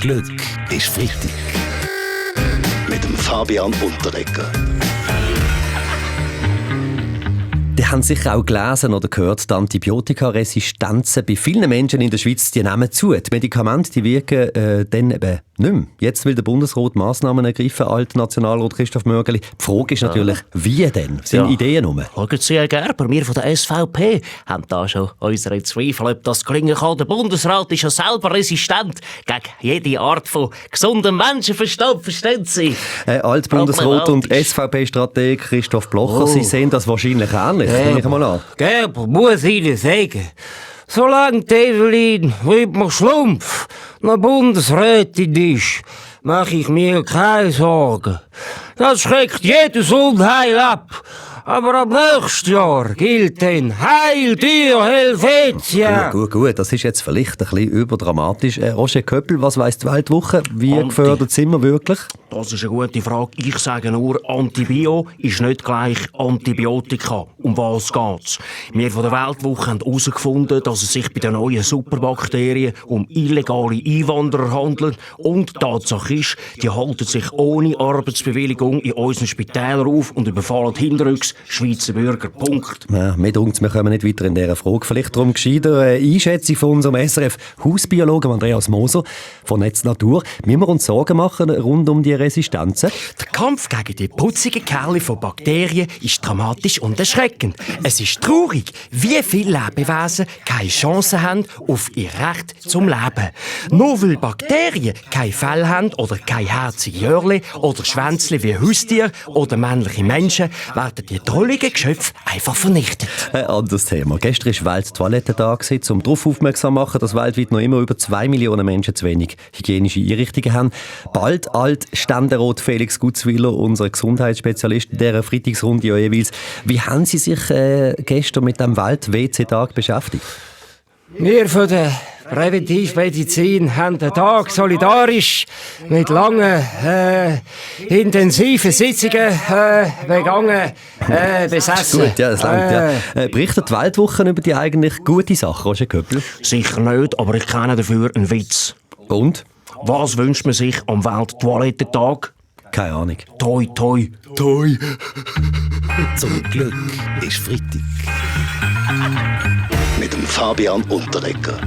Glück ist Freitag. Mit dem Fabian Unterreger. Die haben sicher auch gelesen oder gehört, die Antibiotikaresistenzen bei vielen Menschen in der Schweiz, die nehmen zu. Die Medikamente die wirken dann eben nicht mehr. Jetzt will der Bundesrat Massnahmen ergreifen, alter Nationalrat Christoph Mörgeli. Die Frage ist natürlich, wie denn? Sind Ideen rum? Schauen Sie, Herr Gerber, wir von der SVP haben da schon unsere Zweifel, ob das gelingen kann. Der Bundesrat ist ja selber resistent gegen jede Art von gesundem Menschenverstand, verstehen Sie? Altbundesrat und SVP-Strateg Christoph Blocher, Sie sehen das wahrscheinlich ähnlich, nehme ich mal an. Gerber, muss ich Ihnen sagen, solange die Evelyn Wiedmer Schlumpf noch Bundesrätin ist, mache ich mir keine Sorgen. Das schreckt jedes Unheil ab. Aber ab nächstes Jahr gilt dann Heil dir Helvetia. Gut, das ist jetzt vielleicht ein bisschen überdramatisch. Roger Köppel, was weiss die Weltwoche? Wie gefördert sind wir wirklich? Das ist eine gute Frage. Ich sage nur, Antibio ist nicht gleich Antibiotika. Um was geht's? Wir von der Weltwoche haben herausgefunden, dass es sich bei den neuen Superbakterien um illegale Einwanderer handelt. Und die Tatsache ist, die halten sich ohne Arbeitsbewilligung in unseren Spitälern auf und überfallen hinterrücks Schweizer Bürger. Punkt. Ja, mir denkt, wir kommen nicht weiter in dieser Frage. Vielleicht darum gescheiter eine Einschätzung von unserem SRF-Hausbiologen Andreas Moser von Netz Natur. Müssen wir uns Sorgen machen rund um die Resistenzen? Der Kampf gegen die putzigen Kerle von Bakterien ist dramatisch und erschreckend. Es ist traurig, wie viele Lebewesen keine Chance haben auf ihr Recht zum Leben. Nur weil Bakterien kein Fell haben oder kein herzige Jörli oder Schwänzli wie Haustiere oder männliche Menschen, werden die drolligen Geschöpfe einfach vernichtet. Ein anderes Thema. Gestern war Welt-Toilettentag, um darauf aufmerksam zu machen, dass weltweit noch immer über 2 Millionen Menschen zu wenig hygienische Einrichtungen haben. Bald Alt-Ständerat Felix Gutzwiller, unser Gesundheitsspezialist in dieser Freitagsrunde ja jeweils. Wie haben Sie sich gestern mit dem Welt-WC-Tag beschäftigt? Wir von der Präventivmedizin haben den Tag solidarisch mit langen, intensiven Sitzungen begangen, besessen. Gut, ja, das langt, ja. Berichtet die Weltwoche über die eigentlich gute Sache, Roger Köppel? Sicher nicht, aber ich kenne dafür einen Witz. Und? Was wünscht man sich am Welt-Toilettentag? Keine Ahnung. Toi, toi, toi. Zum Glück ist Freitag. Mit dem Fabian Unterreger.